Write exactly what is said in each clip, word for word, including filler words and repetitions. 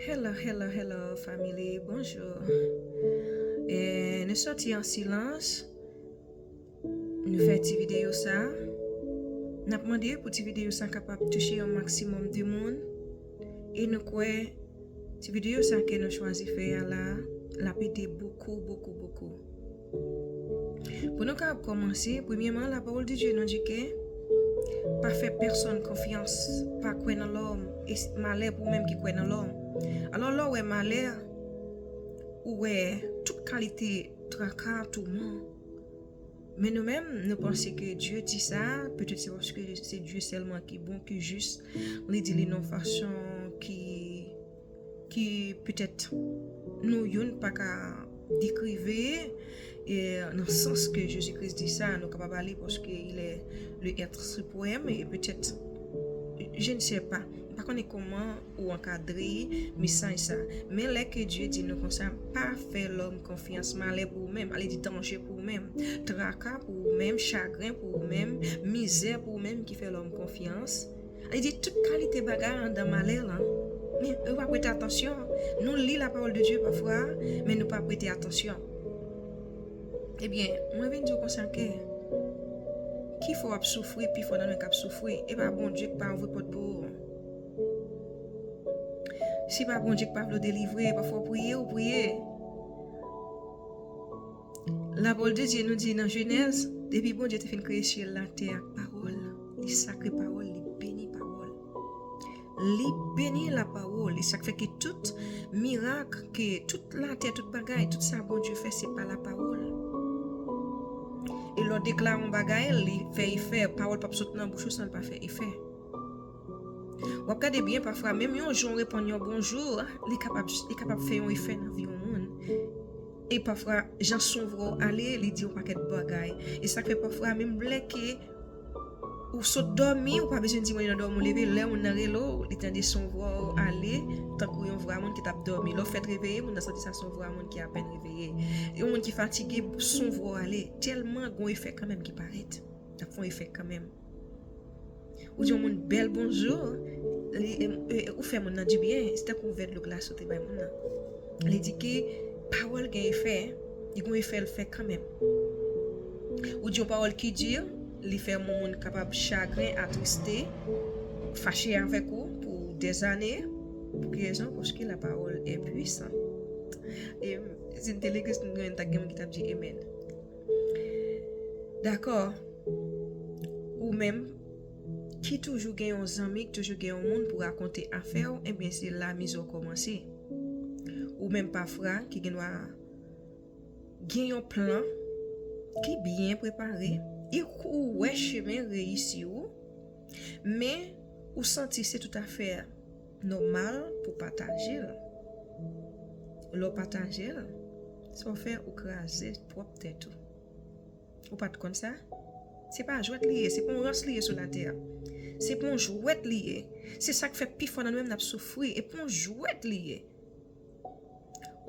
Hello, hello, hello, family. Bonjou. E, nou sòti an silans. Nou fè ti videyo sa. N ap mande pou ti videyo sa kapab touche yon maksimòm de moun. E nou kwè ti videyo sa ke nou chwazi fè a la, l ap ede bokou, bokou, bokou. Pou nou kapab kòmanse, premyèman, lapawòl de Dye nou di ke pa fè pèsonn konfyans, pa kwè nan lòm, e s- malè pou ou menm ki kwè nan lòm. Alò, lè w wè malè, ou wè tout kalite traka, touman. Men nou menm, nou panse ke Dye di sa, petèt se paske se Dye sèlman ki bon, ki jis, li di li nan fason ki ki petèt nou youn pa ka dekrive, e nan sans ke Jezi Kris di sa, nou kapab ale paske il est le être suprême, e petèt, je ne sais pas, m pa konnen kòman ou ankadre mesaj sa. Men lè ke Dye di nou konsa, pa fè lòm konfyans, malè pou ou menm, ale di danje pou ou menm, traka pou ou menm, chagren pou ou menm, mizè pou ou menm ki fè lòm konfyans. Li di tout kalite bagay anndan malè lan. Men nou pa prete atansyon. Nou li lapawòl de Dye pafwa, men nou pa prete atansyon. Ebyen, mwen vin di w konsa ke ki fè w ap soufri, pi fò nan nou k ap soufri. E pa Bondye k pa ouvri pòt pou ou. Si pa Bondye k pa vle w delivre, pafwa w priye, ou priye. Lapawòl de Dye nou di nan Jenèz, depi Bondye te fin kreye syèl latè ak pawòl, li sakre pawòl, li beni pawòl. Li beni lapawòl, e sa k fè ke tout mirak, ke tout latè, tout bagay, tout sa Bondye fè, se pa lapawòl. E lè w deklare yon bagay, li fè efè, pawòl p ap sot nan bouch ou san l pa fè efè. W ap gade byen, pafwa, menm yon jou w reponn yon bonjou, li kapab, li kapab fè yon efè nan vi yon moun. E pafwa, jan son vwa w ale, li di yon pakèt bagay. E sa k fè pafwa, menm lè ke ou sot dòmi, ou pa bezwen di mwen nan dòmi w leve, lè moun nan rele w, li tande son vwa w ale, tankou yon vwa moun ki t ap dòmi. Lè w fèt reveye, moun nan santi sa son vwa moun ki apèn reveye. Yon moun ki fatige, son vwa w ale, tèlman gon efè kanmenm ki parèt. L ap fè yon efè kanmenm. Ou di yon moun bèl bonjou, li, e, e, ou fè moun nan dibyen, se tankou yon vè dlo glas ou te bay moun nan. Li di ke pawòl gen efè, li gon efè l fè kanmenm. Ou di yon pawòl ki di, li fè yon moun kapab chagren, atriste, fache avèk ou pou dèzane. Pou ki rezon? Paske la parole est puissante. E si n te legliz, nou ta gen moun ki t ap di amen. Dakò. Ou menm ki toujou gen yon zanmi, ki toujou gen yon moun pou rakonte afè w, ebyen se la mizè w kòmanse. Ou menm pafwa ki gen dwa gen yon plan ki byen prepare, e ou wè chemen reyisi ou, men ou santi se toutafè nòmal pou pataje l. Lè w pataje l, sa w fè, ou kraze pwòp tèt ou. Ou pa t konn sa? Se pa jwèt li ye, se pa yon rans li ye sou latè a. Se pa yon jwèt li ye. Se sa k fè pifò nan nou menm n ap soufri, e pa yon jwèt li ye.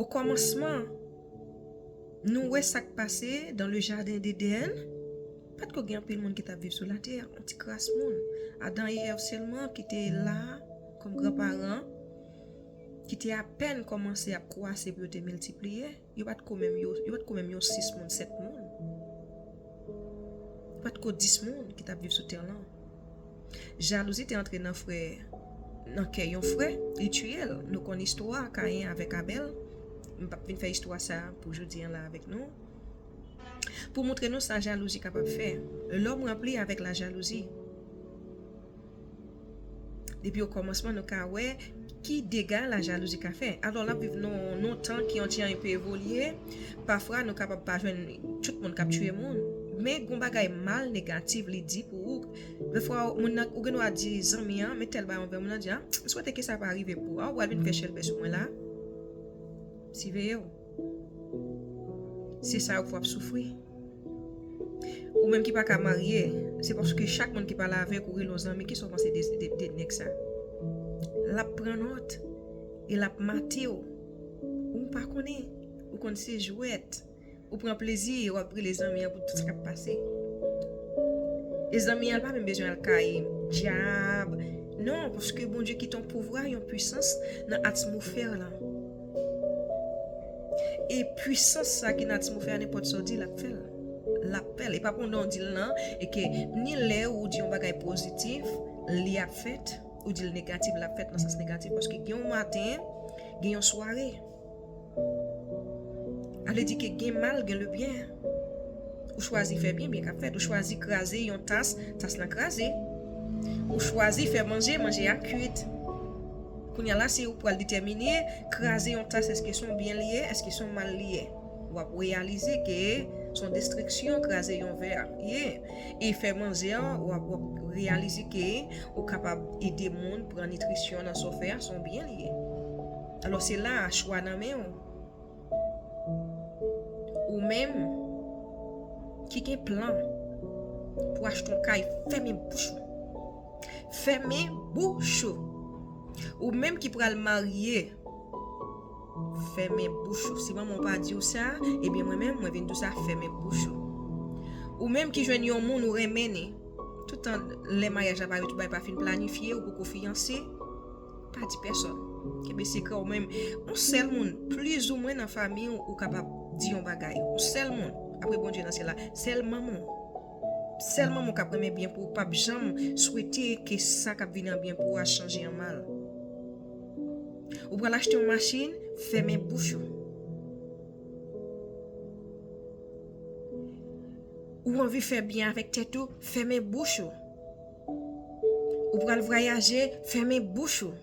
Okòmansman, nou wè sa k pase dans le jardin d'Éden. Pa t ko gen anpil moun ki t ap viv sou latè, yon ti kras moun. Adan e Èv sèlman ki te la kòm granparan, ki te apèn kòmanse ap kwase pou yo te miltipliye. Yo pa t ko menm yo, yo pa t ko menm yon sis moun, sèt moun. Yo pa t ko dis moun ki t ap viv sou tè lan. Jalouzi te antre nan frè, nan kè yon frè, li tiye l. Nou konn istwa Kayen avèk Abèl. M p ap vin fè istwa sa pou jodi an la avèk nou. Pou montre nou sa jalouzi kapab fè. L'homme rempli avec la jalousie. Depi okòmansman, nou ka wè ki dega lajalouzi ka fè. Alò, n ap viv nan yon tan ki yon ti jan pe evolye. Pafwa, nou kapab pa jwenn tout moun k ap tiye moun. Men gon bagay mal, negatif, li di pou ou. Dèfwa, moun nan, ou gen dwa di zanmi an, men tèl bagay anvè moun nan, di, a, m swete ke sa pa rive pou ou. A, ou pral vin fè chèlbè sou mwen la. Siveye w. Se sa yo k fè w ap soufri. Ou menm ki pa ka marye, se paske chak moun ki pale avèk ou rele w zanmi, kisa w panse de, de, de nèg sa? L ap pran nòt e l ap mate w. Ou pa konnen, ou konn se jwèt. Ou pran plezi, w ap rele zanmi an pou tout sa k ap pase. E zanmi an pa menm bezwen al kay dyab, Non, paske Bondye kite yon pouvwa, yon pwisans nan atmosfè lan. E pwisans sa ki nan atmosfè a, nenpòt sa w di, l ap fè l. L ap fè l. E pa pandan w di l nan, e ke ni lè ou di yon bagay pozitif, li ap fèt, ou di l negatif, l ap fèt nan sans negatif. Paske gen yon maten, gen yon sware. A vle di ke gen mal, gen le byen. Ou chwazi fè byen, byen k ap fèt. Ou chwazi kraze yon tas, tas lan kraze. Ou chwazi fè manje, manje a kuit. Kounye a la, se ou pral detèmine, kraze yon tas, èske se yon byen li ye, èske se yon mal li ye. W ap reyalize ke se yon destriksyon, kraze yon vè ye. E fè manje an, w ap, w ap reyalize ke ou kapab ede moun pran nitrisyon nan sa w fè a, se yon byen li ye. Alò, se la a, chwa nan men w. Ou menm ki gen plan pou achte yon kay, fèmen bouch ou. Fèmen bouch ou. Ou menm ki pral marye, fèmen bouch ou. Si manman w pa di w sa, ebyen mwen menm, mwen vin di w sa, fèmen bouch ou. Ou menm ki jwenn yon moun ou renmen ni, toutan lè maryaj la pa rive, tout bagay pa fin planifye, ou poko fiyanse, pa di pèsonn. Kenbe sekrè w menm. Yon sèl moun, plizoumwen nan fanmi w, ou kapab di yon bagay. Yon sèl moun, apre Bondye nan syèl la, sèl manman w. Sèl manman w k ap renmen byen pou ou, p ap janm swete ke sa k ap vini an byen pou ou a chanje an mal. Ou pral achte yon machin, fèmen bouch ou. Ou anvi fè byen avèk tèt ou, fèmen bouch ou. Ou pral vwayaje, fèmen bouch ou.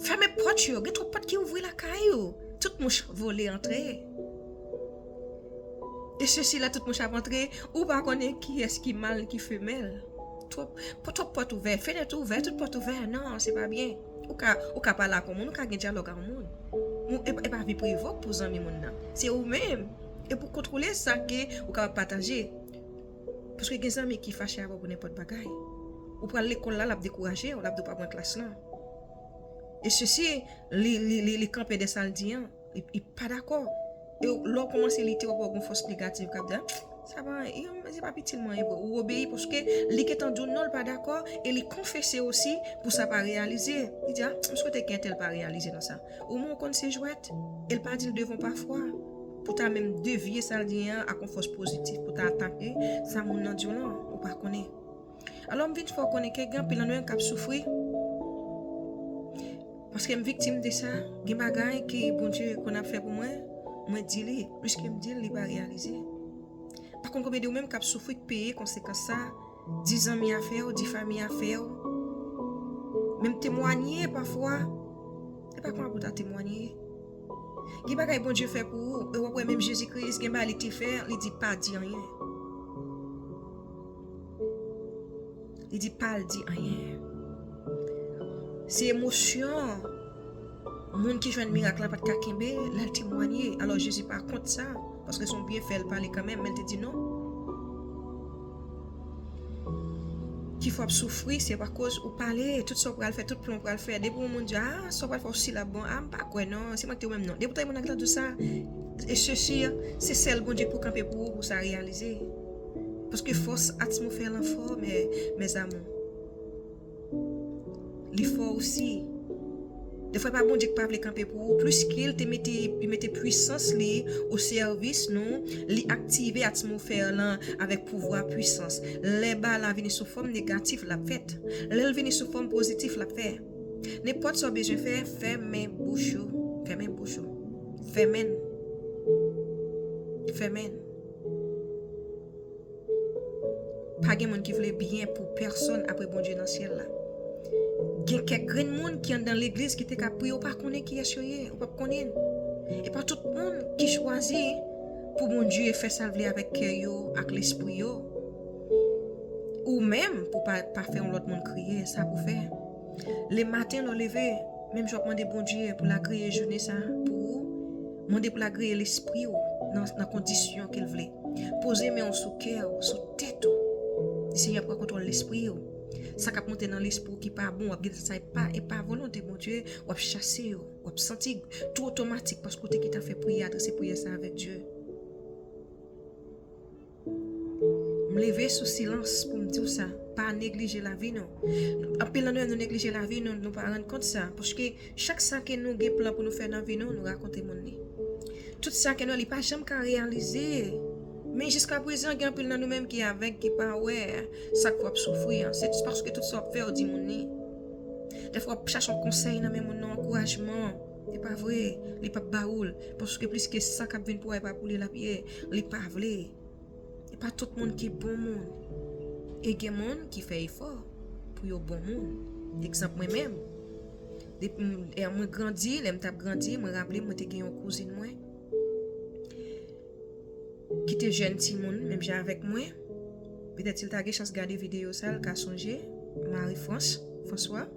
Fèmen pòt yo, gen twòp pòt ki ouvri lakay ou. Tout mouch vole antre. E sesi la, tout mouch ap antre, ou pa konnen kiyès ki mal, ki femèl. Twòp, twòp pòt ouvè, fenèt ouvè, tout pòt ouvè. Non, se pa byen. Ou ka, ou ka pale ak yon moun, ou ka gen dyalòg ak yon moun. Ou, e, e pa vi prive w pou zanmi moun nan. Se ou menm. E pou kontwole sa ke ou kapab pataje. Paske gen zanmi ki fache avè w pou nenpòt bagay. Ou pral lekòl la, l ap dekouraje w, l ap di w pa pran klas lan. E sesi, li, li, li, li kanpe dè sa l di an. Li, li pa dakò. E lè w kòmanse lite, w ap wè yon fòs negatif k ap di, "Ah, sa pa, e, se pa itil mwen, e vre." Ou obeyi paske li gentan di w non, l pa dakò, e li konfese osi pou sa pa reyalize. Li di, "Ah, m swete ke entèl pa reyalize nan sa." Omwen w konn se jwèt, e l pa di l devan w pafwa. Pou ta menm devye sa l di an ak yon fòs pozitif, pou ta atake sa moun nan di w lan, ou pa konnen. Alò, m vin fè w konnen ke gen anpil nan nou menm k ap soufri. Paske m viktim de sa, gen bagay ke Bondye konn ap fè pou mwen, mwen di li, pliske m di l, li pa reyalize. Pa konn konbyen de ou menm k ap soufri, k peye konsekans sa, di zanmi a fè w, di fanmi a fè w. Menm temwanye pafwa, e pa kòman pou ta temwanye. Gen bagay Bondye fè pou ou, e w ap wè menm Jezi Kris, gen bagay li te fè, li di pa di anyen. Li di pa al di anyen. Se emosyon moun ki jwenn mirak la pa t ka kenbe, lè l temwanye. Alò Jezi pa kont sa, paske se yon byenfè l pale kanmenm, men l te di non. Ki fè w ap soufri, se akoz ou pale, tout sa w pral fè, tout plan w pral fè. Depi yon moun di, "Ah, sa w pral fè, ou si l ap bon, ah, m pa kwè non, se mwen ki te ou menm non." Depi w tande moun nan ki t ap di w sa, e sesi, se sèl Bondye ki pou kanpe pou ou, pou sa reyalize. Paske fòs atmosfè lan fò, mes, mes amours. Li fò osi. Defwa, e pa Bondye ki pa vle kanpe pou ou, pliske l te mete, li mete pwisans li o sèvis nou, li aktive atmosfè lan avèk pouvwa, pwisans. Lè bagay la vini sou fòm negatif, l ap fèt. Lè l vini sou fòm pozitif, l ap fè. Nenpòt sa w bezwen fè, fèmen bouch ou. Fèmen bouch ou. Fèmen l. Fèmen l. Pa gen moun ki vle byen pou pèsonn apre Bondye nan syèl la. Gen kèk grenn moun ki anndan legliz ki te ka priye, ou pa konnen kiyès yo ye, ou p ap konnen. E pa tout moun ki chwazi pou Bondye fè sa l vle avèk kè yo ak lespri yo. Ou menm, pou pa, pa fè yon lòt moun kriye, sa pou fè. Lematen, lè w leve, menm jan w ap mande Bondye pou l agreye jounen sa pou ou, mande pou l agreye lespri w nan, nan kondisyon ke l vle. Poze men w sou kè w, sou tèt ou. Di, Senyè, pran kontwòl lespri w. Sa k ap monte nan lespri w ki pa bon, w ap gade sa e pa, e pa volonte Bondye, w ap chase yo. W ap santi tou otomatik paske w te gentan fè priyè, adrese priyè sa avèk Dye. M M leve sou silans pou m di w sa. Pa neglije lavi nou. Anpil nan nou menm nou neglije lavi nou, nou pa rann kont sa. Paske chak sa ke nou gen plan pou nou fè nan vi nou, nou rakonte moun li. Tout sa ke nou, li pa janm ka reyalize. Men jiska prezan, gen anpil nan nou menm ki avèg, ki pa wè sa k w ap soufri an. Se jis paske tout sa w ap fè, w di moun li. Dèfwa, w ap chache yon konsèy nan men moun nan, ankourajman. E pa vre, li p ap ba ou l. Paske plis ke sa k ap vin pou w, e pa pou li l ap ye. Li pa vle. E pa tout moun ki bon moun. E gen moun ki fè efò pou yo bon moun. Egzanp, mwen menm. Depi m, e mwen grandi, lè m t ap grandi, mwen raple m, mwen te gen yon kouzin mwen ki te jèn timoun, menm jan avèk mwen. Petèt si l ta gen chans gade videyo sa, l ka sonje, Marie France, François.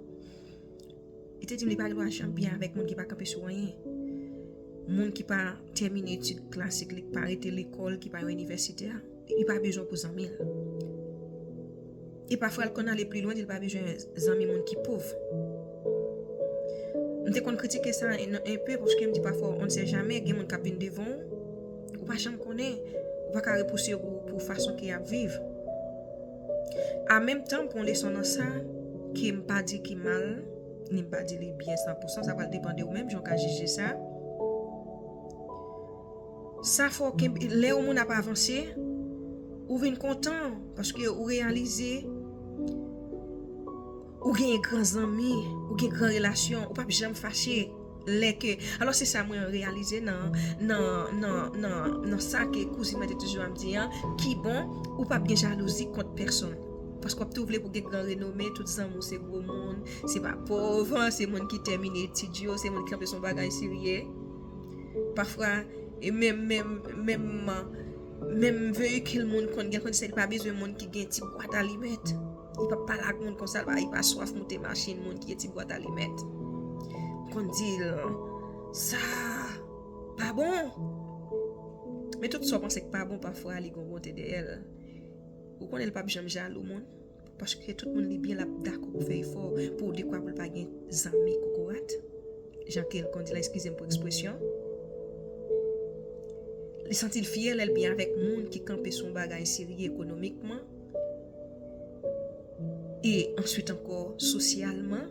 Li te di m li pa gen dwa janm byen avèk moun ki pa kanpe sou anyen. Moun ki pa tèmine etid klasik li, ki pa rete lekòl, ki pa yon inivèsitè, li pa bezwen pou zanmi l. E pafwa, l konn ale pli lwen, di l pa bezwen zanmi moun ki pòv. M te konn kritike sa en, en pe, paske m di pafwa, on ne sait jamais, gen moun k ap vin devan w, ou pa janm konnen, ou pa ka repouse yo pou, pou fason ke y ap viv. An menm tan, m pran leson nan sa, ke m pa di ki mal, ni m pa di li byen san pou san, sa pral depann de ou menm, jan w ka jije sa. Sa fè w kenbe, lè yon moun ap avanse, ou vin kontan, paske ou reyalize, ou gen gran zanmi, ou gen gran relasyon, ou p ap janm fache. Lè ke, alò se sa mwen reyalize nan, nan, nan, nan, nan sa ke kouzin mwen te toujou ap di an, ki bon, ou p ap gen jalouzi kont pèsonn. Paske w ap tou vle pou gen gran renome, tout zanmi w se gwo moun, se pa pòv, se moun ki tèmine etid yo, se moun ki kanpe sou yon bagay serye. Pafwa, e menm, menm, menm, menm veyikil moun konn gen, konn se li pa bezwen moun ki gen ti bwat alimèt. Li p ap pale ak moun konsa, li pa, li pa swaf moute machin moun ki gen ti bwat alimèt. Konn di l, sa pa bon. Men tout sa w panse k pa bon, pafwa li gon bonte dèyè l. Ou konnen l p ap janm jalou moun. Paske tout moun li byen, l ap dakò pou fè efò, pou w dekwa pou l pa gen zanmi kokorat. Jan ke l konn di la, eskize m pou ekspresyon. Li santi l fyè lè l byen avèk moun ki kanpe sou yon bagay serye ekonomikman. E answit ankò, sosyalman.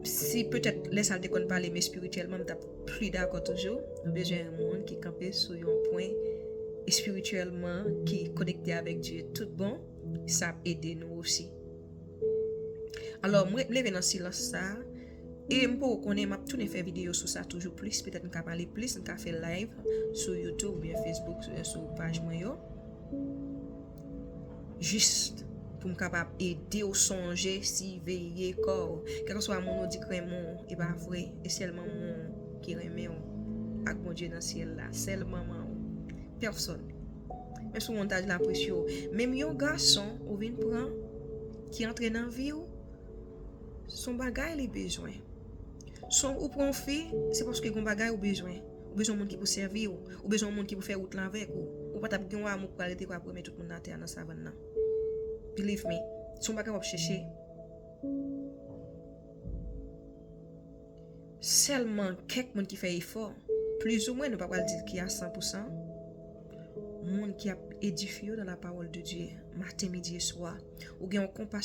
Si petèt lè sa l te konn pale m espirityèlman, m t ap pli dakò toujou. Nou bezwen yon moun ki kanpe sou yon pwen espirityèlman, ki konekte avèk Dye tout bon. Sa ap ede nou osi. Alò, mwen leve nan silans sa a, e m poko konnen, m ap tounen fè videyo sou sa toujou plis. Petèt m ka pale plis, m ka fè live sou YouTube oubyen Facebook, sou, sou paj mwen yo. Jis pou m kapab ede w sonje, siveye kò w. Kèlkeswa moun ou di k renmen w, e pa vre, e sèl manman w ki renmen w ak Bondye nan syèl la. Sèl manman w. Pèsonn. Menm si w montaj la apresye w. Menm yon gason ou vin pran ki antre nan vi w, se yon bagay li bezwen. Son ou pran yon fi, se paske gon bagay ou bezwen. Ou bezwen yon moun ki pou sèvi w. Ou bezwen yon moun ki pou fè wout lan avèk ou. Ou pa t ap gen yon amou pou pral rete, pou ap renmen tout moun nan atè a nan savann nan. Believe me, se yon bagay w ap chèche. Sèlman kèk moun ki fè efò, plizoumwen, nou pa pral di l ki a san pou san, moun ki ap edifye yo dans la parole de Dieu, maten, midi e swa. Ou gen yon konpa